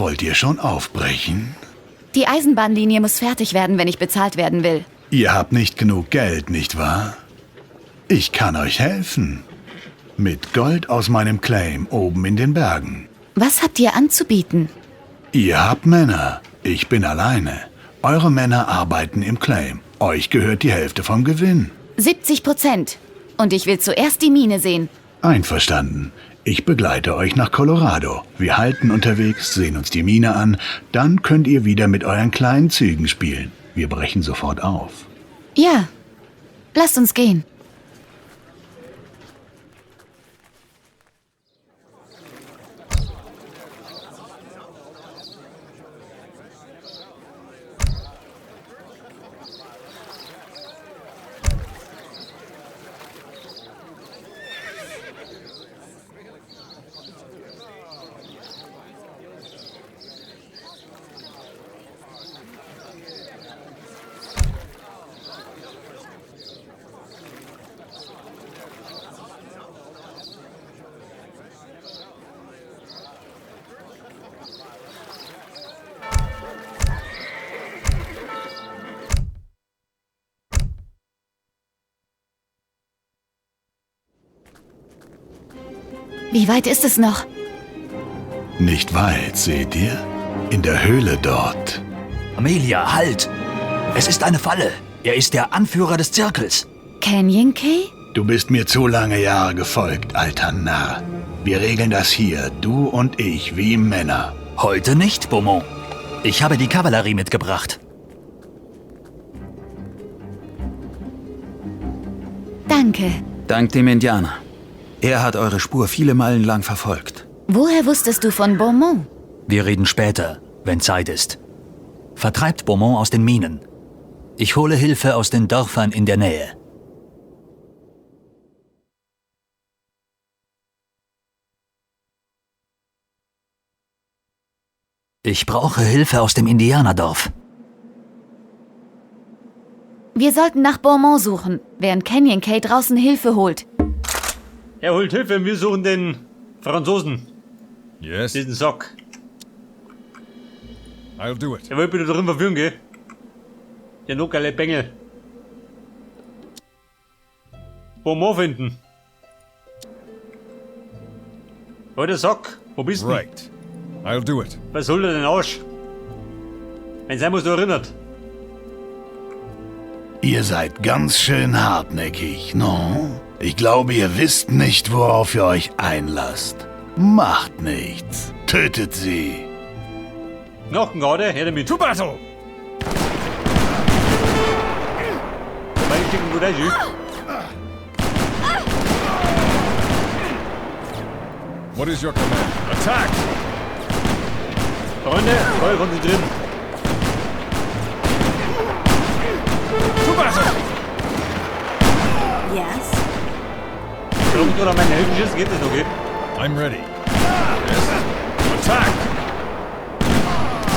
Wollt ihr schon aufbrechen? Die Eisenbahnlinie muss fertig werden, wenn ich bezahlt werden will. Ihr habt nicht genug Geld, nicht wahr? Ich kann euch helfen. Mit Gold aus meinem Claim oben in den Bergen. Was habt ihr anzubieten? Ihr habt Männer. Ich bin alleine. Eure Männer arbeiten im Claim. Euch gehört die Hälfte vom Gewinn. 70%. Und ich will zuerst die Mine sehen. Einverstanden. Ich begleite euch nach Colorado. Wir halten unterwegs, sehen uns die Mine an. Dann könnt ihr wieder mit euren kleinen Zügen spielen. Wir brechen sofort auf. Ja. Lasst uns gehen. Wie weit ist es noch? Nicht weit, seht ihr? In der Höhle dort. Amelia, halt! Es ist eine Falle. Er ist der Anführer des Zirkels. Canyon Kay? Du bist mir zu lange Jahre gefolgt, alter Narr. Wir regeln das hier, du und ich, wie Männer. Heute nicht, Beaumont. Ich habe die Kavallerie mitgebracht. Danke. Dank dem Indianer. Er hat eure Spur viele Meilen lang verfolgt. Woher wusstest du von Beaumont? Wir reden später, wenn Zeit ist. Vertreibt Beaumont aus den Minen. Ich hole Hilfe aus den Dörfern in der Nähe. Ich brauche Hilfe aus dem Indianerdorf. Wir sollten nach Beaumont suchen, während Canyon Kay draußen Hilfe holt. Er holt Hilfe, wir suchen den Franzosen. Yes. Diesen Sack. I'll do it. Er wollte bitte drin verführen, gell? Der notgeile Bengel. Beaumont finden. Alter Sack, wo bist du? Right. I'll do it. Was soll der denn Arsch? Wenn sein muss, du erinnert. Ihr seid ganz schön hartnäckig, no? Ich glaube, ihr wisst nicht, worauf ihr euch einlasst. Macht nichts. Tötet sie. Noch ein gerade, her damit. To battle! Beide stecken gut ein, schön. What is your command? Attack! Freunde, Feuer von sich drin. To battle! Yes. Solange ich noch meine Helden schießen, geht das noch, gell? I'm ready. Yes. Attack!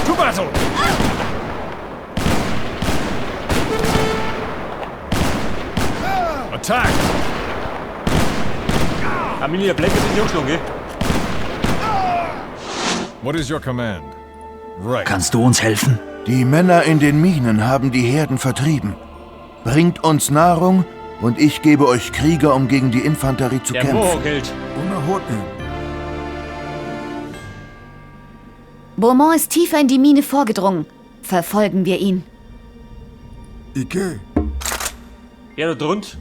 To battle! Attack! Amelia Black ist nicht angeschlagen, gell? What is your command? Right. Kannst du uns helfen? Die Männer in den Minen haben die Herden vertrieben. Bringt uns Nahrung und ich gebe euch Krieger, um gegen die Infanterie zu Der kämpfen. Mohawk-Held. Beaumont ist tiefer in die Mine vorgedrungen. Verfolgen wir ihn. Ike. Ja, da drunter.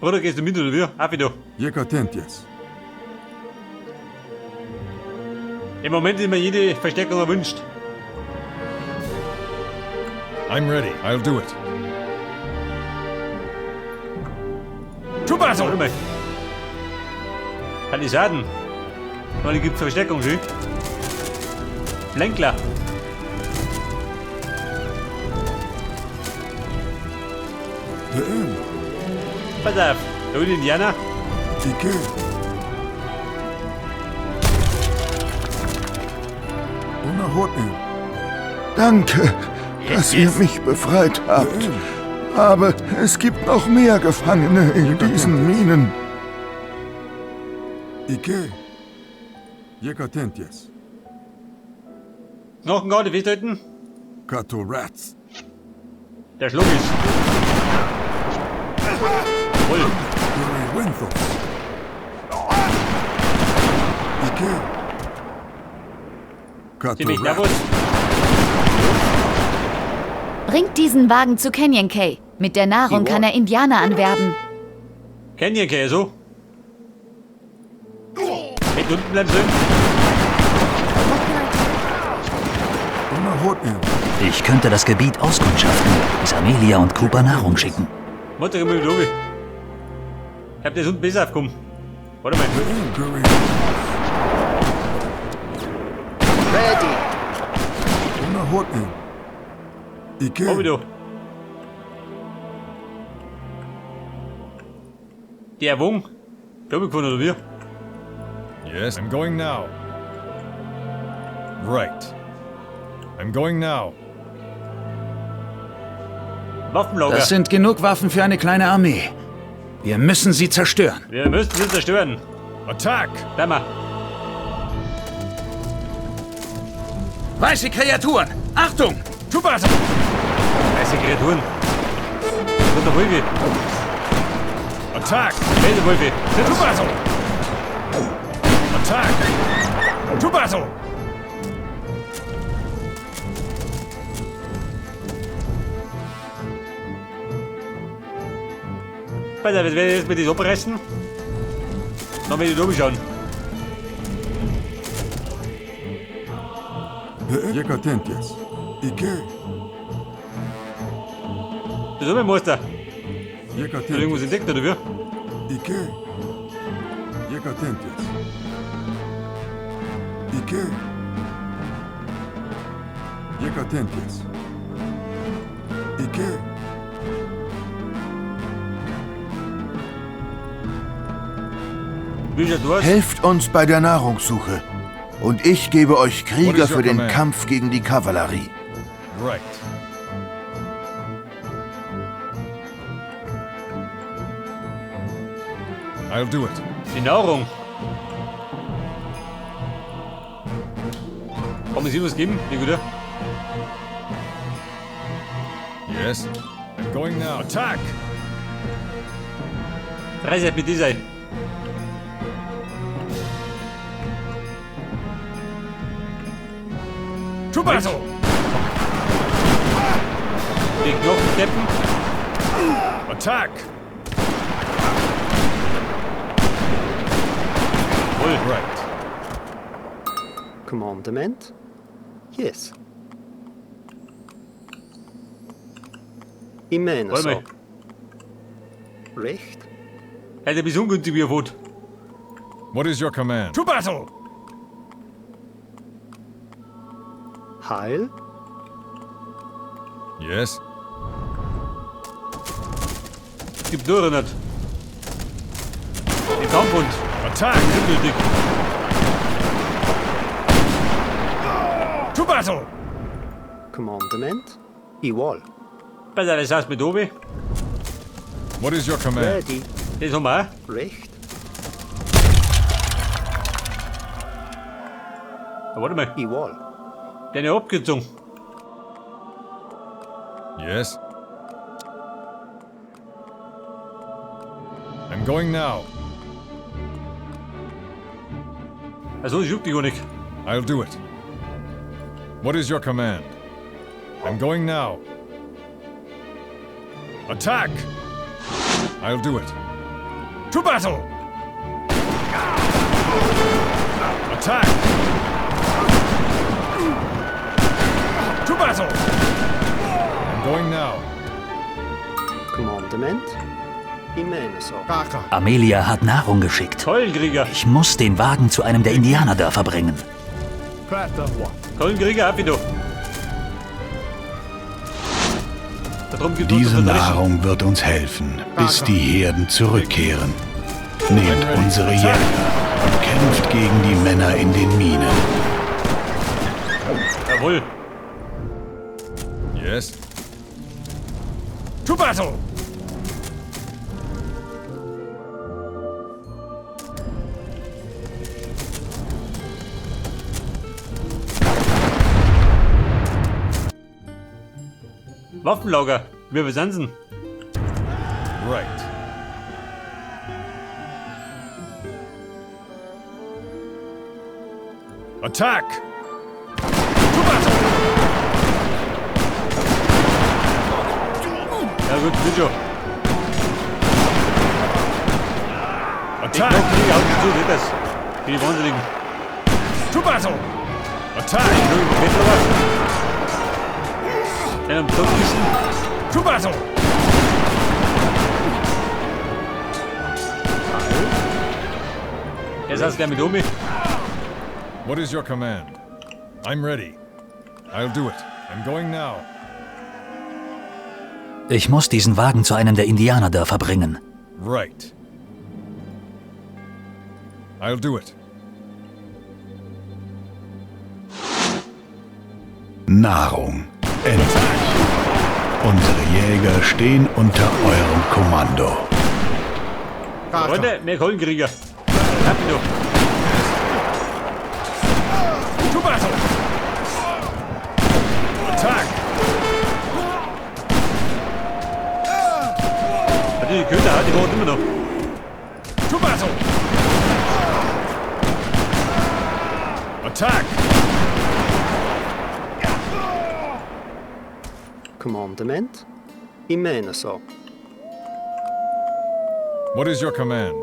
Bruder, gehst du mit oder wie? Auf wieder. Jekatentias. Im Moment ist mir jede Verstärkung erwünscht. I'm ready. I'll do it. To battle! Warte mal. Palisaden. Weil gibt Verstärkung, schön. Lenkler. Pass auf, da unten Indianer. Ike. Danke, dass ihr mich befreit habt. Aber es gibt noch mehr Gefangene in diesen Minen. Ike. Yekatentias. Knochengarde festhalten. Kato Rats. Der Schluck ist. Jawohl. Guri Winthos. Ike. Kato Ziemlich Rats. nervös. Bringt diesen Wagen zu Canyon Kay. Mit der Nahrung kann er Indianer anwerben. Canyon Kay, so. Hätte unten bleiben sollen. Una Hotn. Ich könnte das Gebiet auskundschaften, bis Amelia und Cooper Nahrung schicken. Mutter, ich mal wieder. Ich hab das unten besser aufgekommen. Warte mal. Guri. Ready. Una Hotn. Ike. Hab ich da. Der Wung. Da hab ich gefunden, oder wie? Yes, I'm going now. Right. I'm going now. Waffenlager. Das sind genug Waffen für eine kleine Armee. Wir müssen sie zerstören. Wir müssen sie zerstören. Attack! Bleib mal. Weiße Kreaturen! Achtung! To battle! Weiße Kreaturen. Das ist der Wolfi. Attack! Welche Wolfi? To battle! Attack! To battle! Pass auf, jetzt werde ich jetzt mit das abreißen. Dann werde ich da schauen. Yekatentias. Ike. Das ist mein Meister. Hat irgendwas Yekatentias. entdeckt, oder wie? Ike. Yekatentias. Ike. Yekatentias. Ike. Wie schaut du aus? Helft uns bei der Nahrungssuche. Und ich gebe euch What Krieger is your für den command? Kampf gegen die Kavallerie. Right. I'll do it. Die Nahrung. Kann man sich was geben? Wie gut? Yes. I'm going now. Attack! 30 mit dieser. To battle! Die Knochendeppen. Attack! Wohl. Right. Commandement? Yes. Imena Warte mal. so. Recht? Alter, bist ungünstig wie ein Wot. What is your command? To battle! Heil? Yes. Gibt nur nicht. Die Kampfhund. Attack! Unnötig. To battle! Commandement? Igual. Pass auf, das heißt mit oben. What is your command? Ready. Das haben wir auch. Recht? Aber warte mal. Igual. Deine Abkürzung. Yes. I'm going now. Also, ich juckt dich gar nicht. I'll do it. What is your command? I'm going now. Attack! I'll do it. To battle! Attack! To battle! I'm going now. Commandement? Imena so. Amelia hat Nahrung geschickt. Keulenkrieger. Ich muss den Wagen zu einem der Indianerdörfer bringen. Keulenkrieger hab ich da. Darum gibt uns Diese das Recht. Nahrung wird uns helfen, bis die Herden zurückkehren. Nehmt unsere Jäger und kämpft gegen die Männer in den Minen. Jawohl. Yes. To battle! Waffenlager. Wir sind denn? Right. Attack! To battle! Ja gut, wird schon. Attack! Ich Augen zu, nicht das. Für die Wahnsinnigen. To battle! Attack! Ja, am Topfischen. To battle! Er saß gleich mit Omi. What is your command? I'm ready. I'll do it. I'm going now. Ich muss diesen Wagen zu einem der Indianerdörfer bringen. Right. I'll do it. Nahrung. Endlich. Unsere Jäger stehen unter eurem Kommando. Freunde, mehr Kohlenkrieger. Hab ihn doch. To battle! Attack! Hat die Köder, die warten immer noch. To battle! Attack! Commandement. Imenaso. What is your command?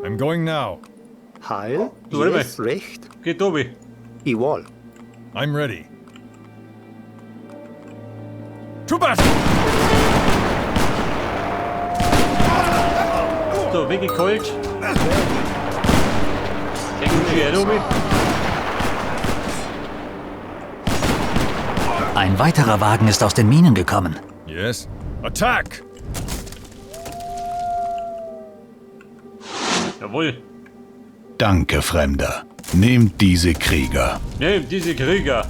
I'm going now. Heil. Du, warte mal. Yes. Recht. Geht Tobi. Iwal. I'm ready. To battle! So, weggekeult. Sehr gut, hier, Tobi. Ein weiterer Wagen ist aus den Minen gekommen. Yes. Attack! Jawohl. Danke, Fremder. Nehmt diese Krieger. Nehmt diese Krieger.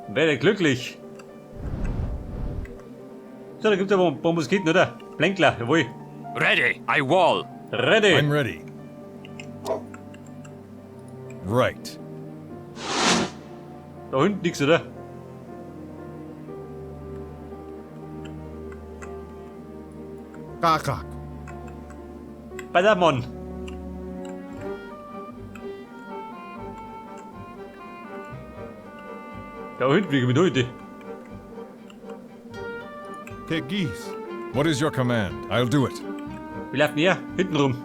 Werde glücklich. So, da gibt's aber ein paar Musketen, oder? Blänkler, jawohl. Ready, I wall. Ready. I'm ready. Right. Da hinten nix, oder? Kakak. Ballermann. Da hinten fliegen wir heute. Tekis. What is your command? I'll do it. Wir laufen her, hinten rum.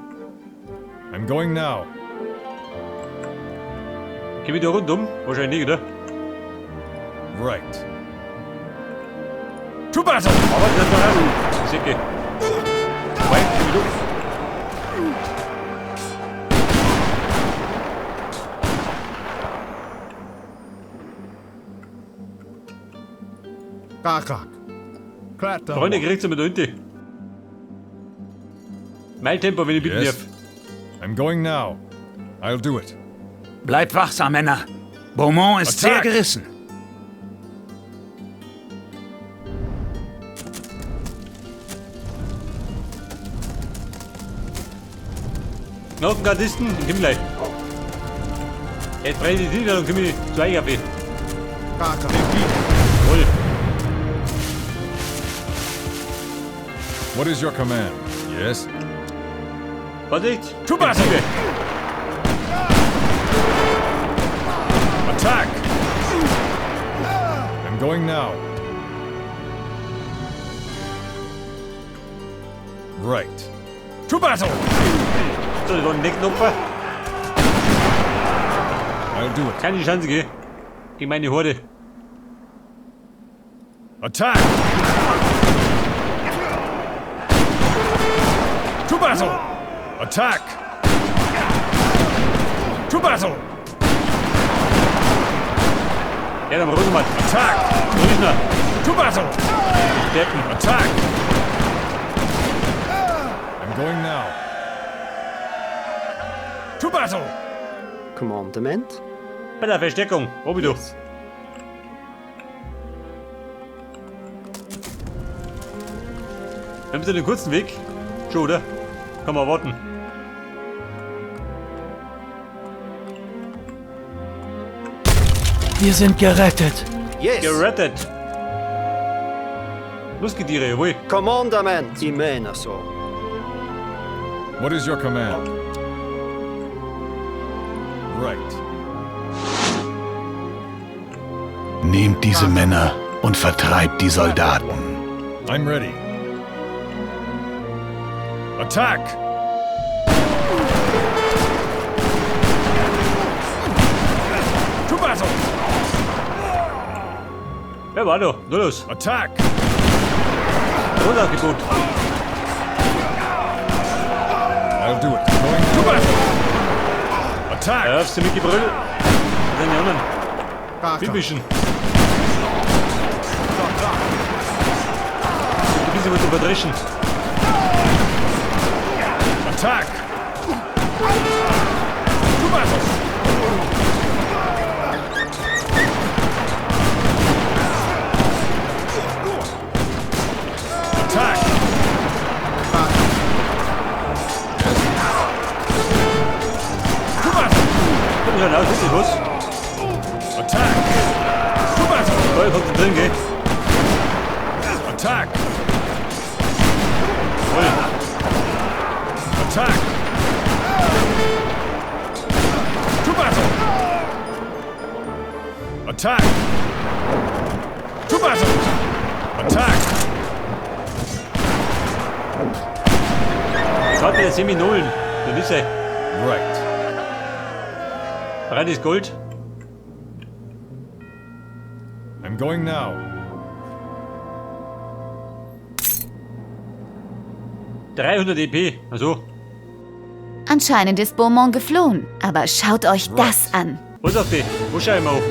I'm going now. Gehen wir da rundum? Wahrscheinlich nicht, oder? Right. To battle! Aber das ist doch raus. Säcke. Wobei, geh wieder. Kakak. Klatter. Freunde, kriegt's mit da hinten. Mein Tempo, wenn ich bitten Yes. darf. I'm going now. I'll do it. Bleibt wachsam, Männer. Beaumont ist sehr Attack! gerissen. Knockengardisten, ich komm gleich. Jetzt brenne ich die Dinger und komm ich zu euch auf. Kakak. Jawohl. What is your command? Yes. Vorsicht! To battle! Attack! I'm going now. Right. To battle! So, das war ein Opfer. I'll do it. Keine Chance, gell? Gegen meine Horde. Attack! To battle! Attack! To battle! Ja, dann runter mal. Attack! Rüsner. To battle! Deppen. Attack! I'm going now. To battle! Commandement. Bei der Verstärkung. Obi du. Wir haben den kurzen Weg. Schon, oder? Kann man warten. Wir sind gerettet. Yes. Gerettet. Losgetiere, jawohl. Commandement. Imena so. What is your command? Right. Nehmt diese Männer und vertreibt die Soldaten. I'm ready. Attack! To battle! Ja, war doch. Nur los. Attack! Großaufgebot. I'll do it. Going to battle! Attack! Ja, aufs mit Gebrüll. Dann die anderen. Kaka. Bibischen. Ein bisschen was zu verdrischen. Attack! To battle! Attack! To battle! Komm schon raus, wirklich was? Attack! To battle! Voll konzentrieren, gell? Attack! Voll. Attack! To battle! Attack! To battle! Attack! Karte der Seminolen. Der Wisse. Right. Bereit ist Gold. I'm going now. 300 EP. Also, Anscheinend ist Beaumont geflohen. Aber schaut euch das an. was auf die? Wo schau ich mal auf?